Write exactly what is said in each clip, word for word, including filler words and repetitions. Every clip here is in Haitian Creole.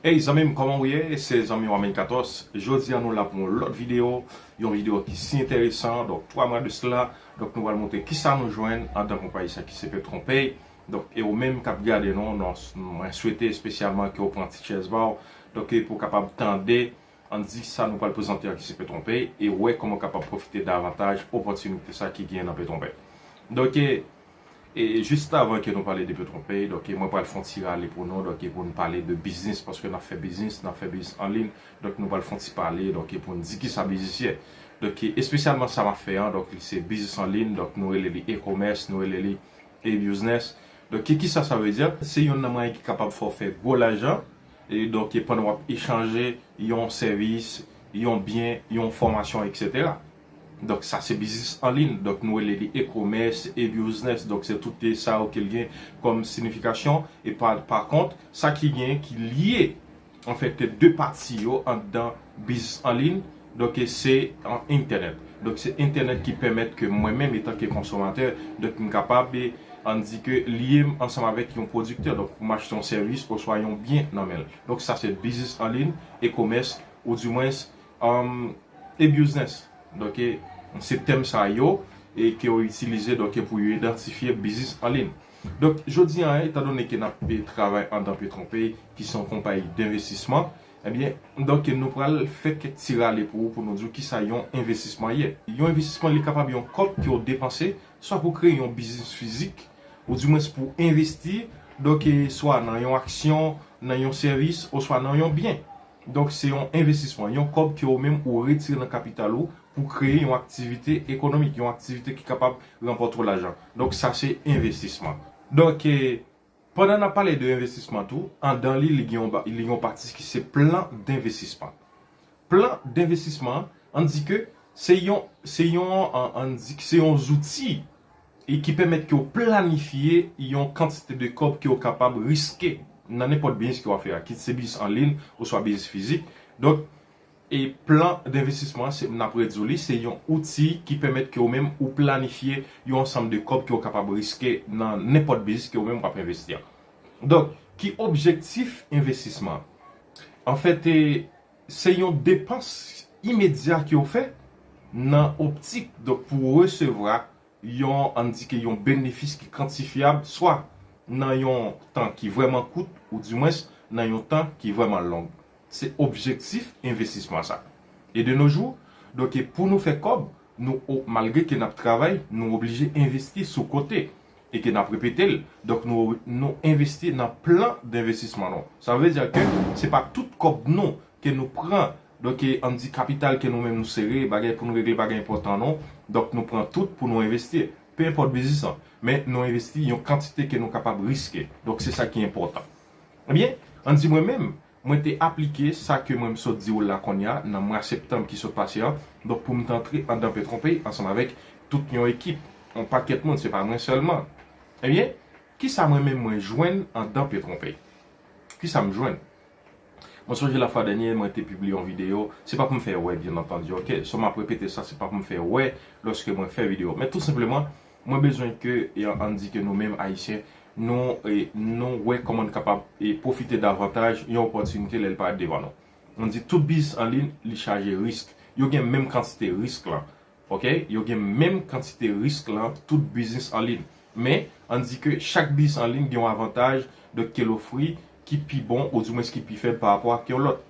Hey zanmi m, kòman w ye? Se zanmi w Amin Katòs. Jodi a nou la pou yon lòt videyo, yon videyo ki si enteresan. Donk, twa mwa de sila, donk nou pral montre kisa nou jwenn anndan konpayi sa ki se Petronpay. Donk, e ou menm k ap gade nou, non, mwen swete espesyalman ke w pran ti chèz ba w, donk, e pou w kapab tande, ann di sa nou pral prezante a ki se Petronpay, e wè kòman w kapab pwofite davantaj opòtinite sa ki genyen nan Petronpay. Donk, e, E jis avan ke nou pale de Petronpay, donk, mwen pral fè yon ti rale pou nou, donk, pou nou pale de biznis, paske n ap fè biznis, n ap fè biznis an liy, donk, nou pral fè yon ti pale, donk, pou nou di kisa biznis ye. Donk, espesyalman sa m ap fè an, donk, se biznis an liy, donk, nou rele li e-commerce, nou rele li e-business. Donk, kisa sa vle di? Se youn nan mwayen ki kapab fè w fè gwo lajan, e donk, pandan w ap echanje yon sèvis, yon byen, yon fòmasyon, et cetera. Donk, sa se biznis an liy. Donk, nou rele li e-commerce, e-business. Donk, se tout sa yo ke l gen kòm siyifikasyon. E pa, pa kont, sa ki gen, ki lye, anfèt, de pati yo anndan biznis an liy, donk, se an entènèt. Donk, se entènèt ki pèmèt ke mwen menm, etanke konsomatè, donk, m kapab, e, ann di ke lye m ansanm avèk yon pwodiktè. Donk, pou m achte yon sèvis oswa yon byen nan men l. Donk, sa se biznis an liy, e-commerce, oudimwens, um, e-business. Donk, e, se tèm sa yo, e ke yo itilize, donk, pou yo idantifye biznis an liy. Donk, jodi a, etandone ke n ap, e, travay anndan Petronpay, ki se yon konpayi denvestisman, ebyen, donk, nou pral fè kèk ti rale pou ou, pou nou di w kisa yon envestisman ye. Yon envestisman, li kapab yon kòb ke w depanse, swa pou kreye yon biznis fizik, oudimwens pou envesti, donk, e, swa nan yon aksyon, nan yon sèvis, oswa nan yon byen. Donk, se yon envestisman, yon kòb ke ou menm ou retire nan kapital ou pou kreye yon aktivite ekonomik, yon aktivite ki kapab ranpòte w lajan. Donk, sa se envestisman. Donk, e, pandan n ap pale de envestisman tou, anndan li, li gen yon ba-, li gen yon pati ki se plan denvestisman. Plan denvestisman, ann di ke se yon, se yon, an, ann di ke se yon zouti e ki pèmèt ke w planifye yon kantite de kòb ke w kapab riske nan nenpòt biznis ke w ap fè a, kit se biznis an liy oswa biznis fizik. Donk, e plan denvestisman, se, n ap redi w li, se yon outi ki pèmèt ke w menm ou planifye yon ansanm de kòb ke w kapab riske nan nenpòt biznis ke w menm w ap envesti an. Donk, ki objektif envestisman? Anfèt, e, se yon depans imedya ke w fè nan optik, donk, pou resevwa yon, ann di ke yon benefis ki kantifyab, swa nan yon tan ki vrèman kout, oudimwens nan yon tan ki vrèman long. Se objektif envestisman sa. E de nos jours, donk, pou nou fè kòb, nou, o-, malgre ke n ap travay, nou oblije envesti sou kote. E ke n ap repete l, donk, nou, nou envesti nan plan denvestisman nou. Sa vle di ke se pa tout kòb nou ke nou pran, donk, e, ann di kapital ke nou menm nou sere, bagay pou nou regle, bagay enpòtan nou. Donk, nou pran tout pou nou envesti. Pe enpòt biznis lan, men nou envesti yon kantite ke nou kapab riske. Donk, se sa ki enpòtan. Ebyen, ann di mwen menm, mwen te aplike sa ke mwen m sot di w la kounye a, nan mwa septanm ki sot pase an, donk, pou m te antre anndan Petronpay ansanm avèk tout yon ekip, yon pakèt moun, se pa mwen sèlman. Ebyen, kisa mwen menm mwen jwenn anndan Petronpay? Kisa m jwenn? Mwen sonje lafwa dènye, mwen te pibliye yon videyo. Se pa pou m fè wè, byen antandi, oke? So, m ap repete sa, se pa pou m fè wè lòske mwen fè videyo. Men tou senpleman, mwen bezwen ke, e, ann di ke nou menm Ayisyen, nou, e, nou wè kòman n kapab, e, pwofite davantaj yon opòtinite lè l parèt devan nou. Ann di tout biznis an liy, li chaje risk. Yo gen menm kantite risk lan. Oke? Yo gen menm kantite risk lan, tout biznis an liy. Men, ann di ke chak biznis an liy gen yon avantaj, donk, ke l ofri ki pi bon, oudimwens ki pi fèb parapò ak yon lòt.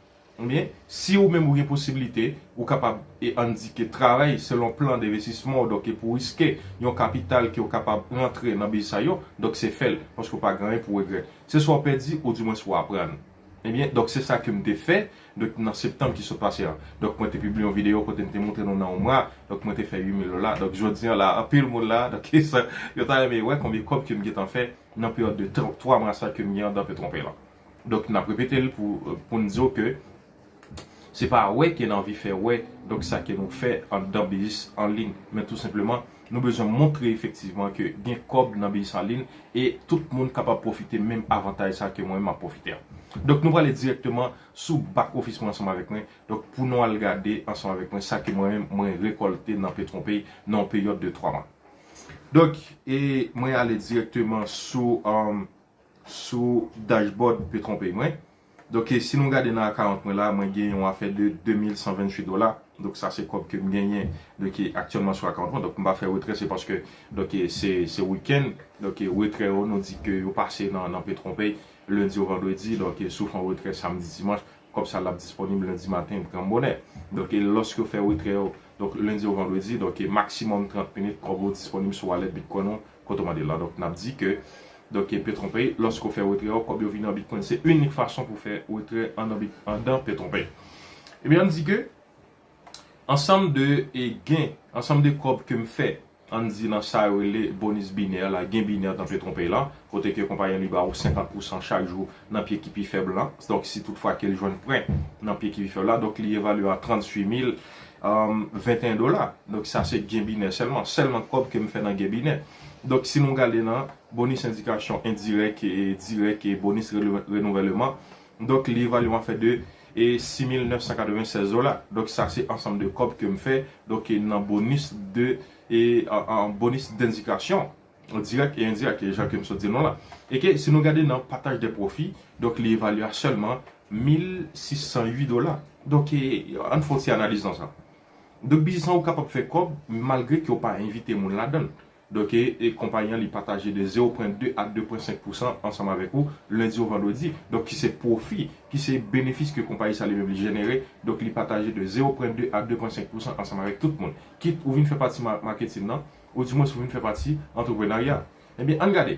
Ebyen, si ou menm ou gen posiblite, ou kapab, e ann di ke travay selon plan denvestisman w, donk, e pou riske yon kapital ke w kapab rantre nan biznis sa yo, donk, se fè l, paske w pa gen anyen pou w regrèt. Se swa w pèdi, oudimwens w aprann. Ebyen, donk, se sa ke m te fè, donk, nan septanm ki sot pase a. Donk, mwen te pibliye yon videyo kote m te montre nou nan yon mwa, donk, mwen te fè uit mil dola. Donk, jodi a la, anpil moun la, donk, sa, yo ta renmen wè konbyen kòb ke m gentan fè nan peryòd de twa mwa sa ke m gen anndan Petronpay lan. Donk, n ap repete l pou, pou n di w ke se pa wè ke n anvi fè wè, donk, sa ke nou fè anndan biznis an liy, men tou senpleman, nou bezwen montre efektivman ke gen kòb nan biznis an liy e tout moun kapab pwofite menm avantaj sa ke mwen menm m ap pwofite a. Donk, nou prale dirèkteman sou back office mwen ansanm avèk mwen. Donk, pou nou al gade ansanm avèk mwen sa ke mwen menm mwen rekòlte nan Petronpay nan yon peryòd de twa mwa. Donk, e mwen ale dirèkteman sou, um, sou dashboard Petronpay mwen. Donk, e, si nou gade nan akawont mwen la, mwen gen yon afè de de mil san venntuit dola. Donk, sa se kòb ke m genyen, donk, e, aktyèlman sou akawont mwen. Donk, m pa fè retrè, se paske, donk, e, se, se wikenn. Donk, e, retrè yo, nou di ke yo pase nan, nan Petronpay, lendi o vandredi. Donk, e, si w fè yon retrè samdi, dimanch, kòb sa l ap disponib lendi maten, gran bonè. Donk, e, lòske w fè retrè yo, donk, lendi o vandredi, donk, e, maksimòm trant minit, kòb ou disponib sou wallet Bitcoin ou, kote w mande l la. Donk, n ap di ke, donk, e, Petronpay, lòske w fè retrè yo, kòb yo vini an Bitcoin. Se inik fason pou fè retrè andan Bit-, andan Petronpay. Ebyen, ann di ke ansanm de, e, gen, ansanm de kòb ke m fè, ann di nan sa yo rele bonis binè la, gen binè nan Petronpay la, kote ke konpayi an li ba ou senkant pousan chak jou nan pye ki pi fèb la. Donk, si toutfwa ke l jwenn prè nan pye ki pi fèb la, donk, li evalye a tranntuit mil venteyen dola. Donk, sa se gen binè sèlman, sèlman kòb ke m fè nan gen binè. Donk, si nou gade nan bonis endikasyon endirèk e dirèk e bonis rele-, renouvèlman, donk, li evalye an fè de, e, sis mil nèf san katrevennsèz dola. Donk, sa se ansanm de kòb ke m fè, donk, e, nan bonis de, e, an, an bonis dendikasyon dirèk e endirèk, e jan ke m sot di nou la. E ke si nou gade nan pataj de pwofi, donk, li evalye a sèlman mil sis san uit dola. Donk, e, ann fè yon ti analiz nan sa. Donk, biznis lan ou kapab fè kòb malgre ke w pa envite moun ladan l. Donk, e, e konpayi an li pataje de zewo pwen de a de pwen senk pousan ansanm avèk ou lendi o vandredi. Donk, ki se pwofi, ki se benefis ke konpayi sa li menm li jenere. Donk, li pataje de zewo pwen de a de pwen senk pousan ansanm avèk tout moun. Kit ou vin fè pati ma-, maketin nan, oudimwens ou vin fè pati antreprenarya. Ebyen, ann gade.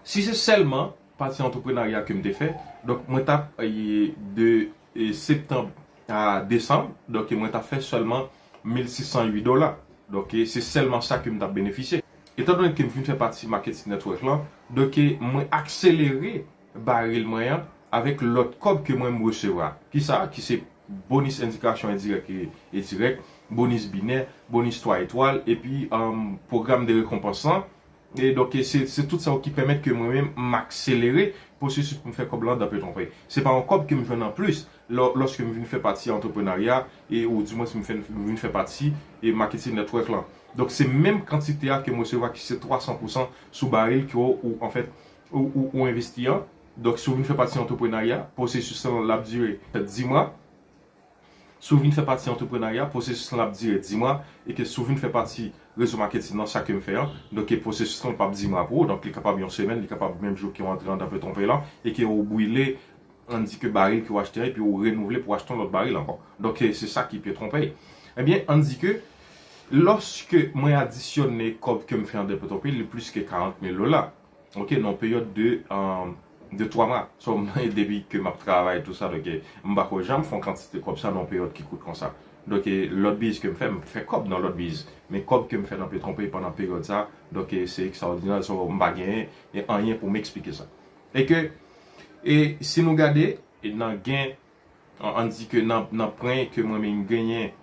Si se sèlman pati antreprenarya ke m te fè, donk, mwen t ap, e, de, e, septanm a desanm, donk, mwen t ap fè sèlman mil sis san uit dola. Donk, e, se sèlman sa ke m t ap benefisye. Etandone ke m fin fè pati Marketing Network lan, donk, e, mwen akselere baril mwen an avèk lòt kòb ke mwen m resevwa. Kisa? Ki se bonis endikasyon endirèk e, e dirèk, bonis binè, bonis twa etwal, epi, um, pwogram de rekonpans lan. E donk, e se, se tout sa yo ki pèmèt ke mwen menm m akselere pwosesis pou m fè kòb lan andan Petronpay. Se pa yon kòb ke m jwenn anplis lò-, lòske m vin fè pati antreprenarya, e, ou dimwens m fè, m vin fè pati, e, Marketing Network lan. Donk, se menm kantite a ke m resevwa ki se twa san pousan sou baril ke w, ou, anfèt, ou, ou, ou envesti an. Donk, si w vin fè pati antreprenarya, pwosesis lan l ap dire, fèt, dis mwa. Si w vin fè pati antreprenarya, pwosesis lan ap dire dis mwa, e ke si w vin fè pati rezo maketin nan, sa ke m fè an, donk, e pwosesis lan p ap dis mwa pou ou, donk, li kapab yon semèn, li kapab menm jou ke w antre andan Petronpay lan, e ke w brile, ann di ke baril ke w achte an, epi w renouvle pou w achte yon lòt baril ankò. Donk, e se sa ki Petronpay. Ebyen, ann di ke, lòske mwen adisyone kòb ke m fè andan Petronpay, li plis ke karant mil dola. Ok, nan yon peryòd de, um, de twa mwa. So, depi ke m ap travay, tou sa, donk, e, m pa ko janm fè yon kantite kòb sa nan yon peryòd ki kout konsa. Donk, e, lòt biz ke m fè, m fè kòb nan lòt biz. Men kòb ke m fè nan Petronpay pandan peryòd sa, donk, e, se ekstraòdinè, so, m pa genyen, e, anyen pou m eksplike sa. E ke, e, si nou gade, e, nan gen An, ann di ke nan, nan pwen ke mwen menm m genyen,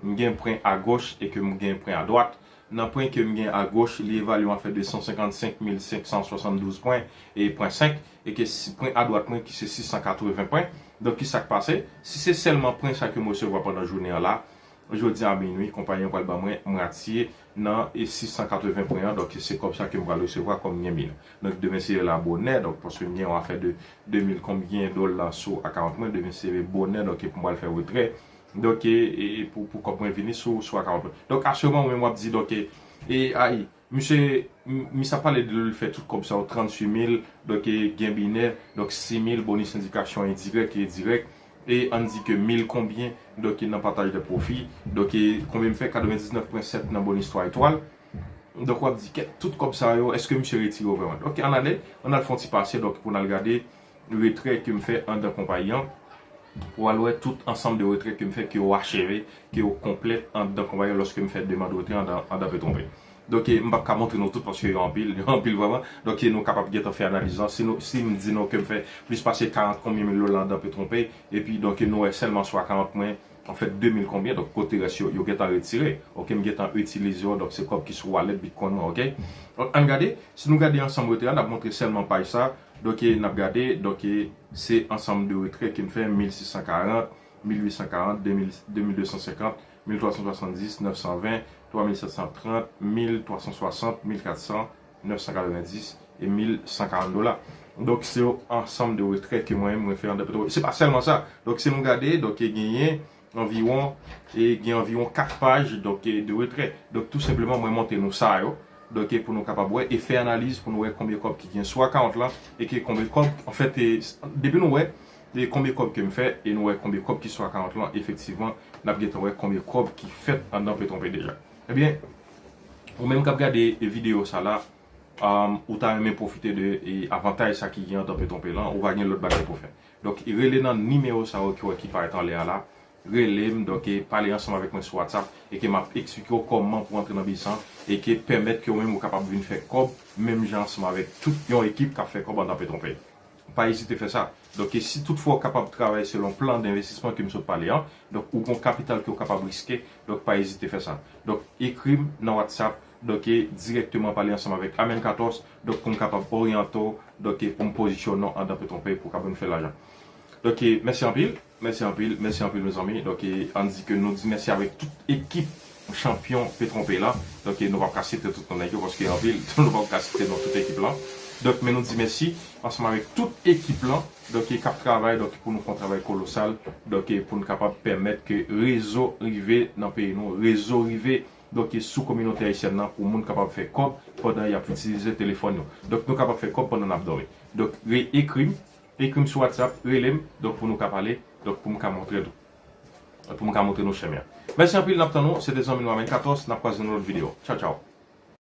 m gen pwen agoch e ke m gen pwen adwat. Nan pwen ke m gen agoch, li evalye an fèt de san senkannsenk mil senk san swasanndouz pwen e pwen senk, e ke si, pwen adwat mwen ki se sis san katreven pwen. Donk, ki sa k pase? Si se sèlman pwen sa ke m resevwa pandan jounen an la, jodi a minwi, konpayi an pral ban mwen mwatye nan, e, sis san katreven pwen an, donk se kòb sa ke m pral resevwa kòm gen mil. Donk, demen se la bonè, donk, paske m gen yon afè de de mil konbyen dola sou akawont mwen, demen se bonè, donk, e pou m pral fè retrè. Donk, e, e, e pou, pou kòb mwen vini sou, sou akawont mwen. Donk, asirman, ou menm w ap di, donk, e, e, ay, misye, m-, misye ap pale de l fè tout kòb sa yo, tranntuit mil, donk, e, gen binè, donk, sis mil, bonis endikasyon endirèk e dirèk, e ann di ke mil konbyen, donk, e nan pataj de pwofi, donk, e konbyen m fè, katrevendiznèf pwen sèt nan bonis twa etwal. Donk, w ap di, kèt, tout kòb sa yo, èske misye retire yo vrèman? Donk, ann ale, ann al fè yon ti pase, donk, pou n al gade retrè ke m fè andan konpayi an, pou w al wè tout ansanm de retrè ke m fè, ke yo acheve, ke yo konplèt andan konpayi an lòske m fè demann retrè andan, andan Petronpay. Donk, e, m p ap ka montre nou tout paske yo anpil, yo anpil vrèman. Donk, e, nou kapab gentan fè analiz lan. Si nou, si m di nou ke m fè plis pase karant konbyen mil dola andan Petronpay, epi, donk, e, nou wè sèlman sou akawont mwen, an fèt, de mil konbyen, donk, kote rès yo, yo gentan retire. Ok, m gentan itilize yo, donk, se kòb ki sou wallet Bitcoin mwen, ok? Donk, ann gade, si nou gade ansanm retrè a, n ap montre sèlman paj sa, donk, e, n ap gade, donk, e, se ansanm de retrè ke m fè, mil sis san karant, mil uit san karant, de mil, de mil de san senkant, mil twa san swasanndis, nèf san ven, twa mil sèt san trant, mil twa san swasant, mil kat san, nèf san katrevenndis e mil san karant dola. Donk, se yon ansanm de retrè ke mwen menm mwen fè anndan Petwopè. Se pa sèlman sa. Donk, si nou gade, donk, genyen anviwon, e gen anviwon kat paj, donk, e de retrè. Donk, tou senpleman, mwen montre nou sa yo. Donk, e pou nou kapab wè, e fè analiz pou nou wè konbyen kòb ki gen sou akawont lan, e ke konbyen kòb, anfèt, e, depi nou wè, e konbyen kòb ke m fè, e nou wè konbyen kòb ki sou akawont lan, efektivman, n ap gentan wè konbyen kòb ki fèt anndan Petwopè deja. Ebyen, ou menm k ap gade videyo sa la, um, ou ta renmen pwofite de e, avantaj sa ki gen anndan Petwopè lan, ou pa gen lòt bagay pou fè. Donk, rele nan nimewo sa yo ki wè ki parèt anlè a la, rele m, donk, e pale ansanm avèk mwen sou WhatsApp, e ke m ap eksplike w kòman pou antre nan biznis lan, e ke pèmèt ke ou menm ou kapab vin fè kòb, menm jan ansanm avèk tout yon ekip k ap fè kòb anndan Petwopè. Pa ezite fè sa. Donk, e si toutfwa w kapab travay selon plan denvestisman ke m sot pale an, donk, ou gon kapital ke w kapab riske, donk, pa ezite fè sa. Donk, ekri m nan WhatsApp, donk, e dirèkteman pale ansanm avèk Amen katòz, donk, pou m kapab oryante w, donk, e pou m pozisyone w anndan Petwopè pou w kapab fè lajan. Donk, e mèsi anpil, mèsi anpil, mèsi anpil, mezanmi. Donk, e ann di ke nou di mèsi avèk tout ekip chanpyon Petwopè lan. Donk, e nou p ap ka site tout non nèg yo, paske anpil, nou p ap ka site non tout ekip lan. Donk, men nou di mèsi ansanm avèk tout ekip lan, donk, e k ap travay, donk, pou nou fè yon travay kolosal, donk, e pou nou kapab pèmèt ke rezo rive nan peyi nou, rezo rive, donk, e sou kominote ayisyèn nan, pou moun kapab fè kòb pandan y ap itilize telefòn yo. Donk, nou kapab fè kòb pandan n ap dòmi. Donk, re-, ekri m, ekri m sou WhatsApp, rele m, donk, pou nou ka pale, donk, pou m ka montre nou, pou m ka montre nou chemen an. Mèsi anpil, n ap tann nou, se te zanmi nou Amen katòz, n ap kwaze nan lòt videyo. Tchaw, tchaw.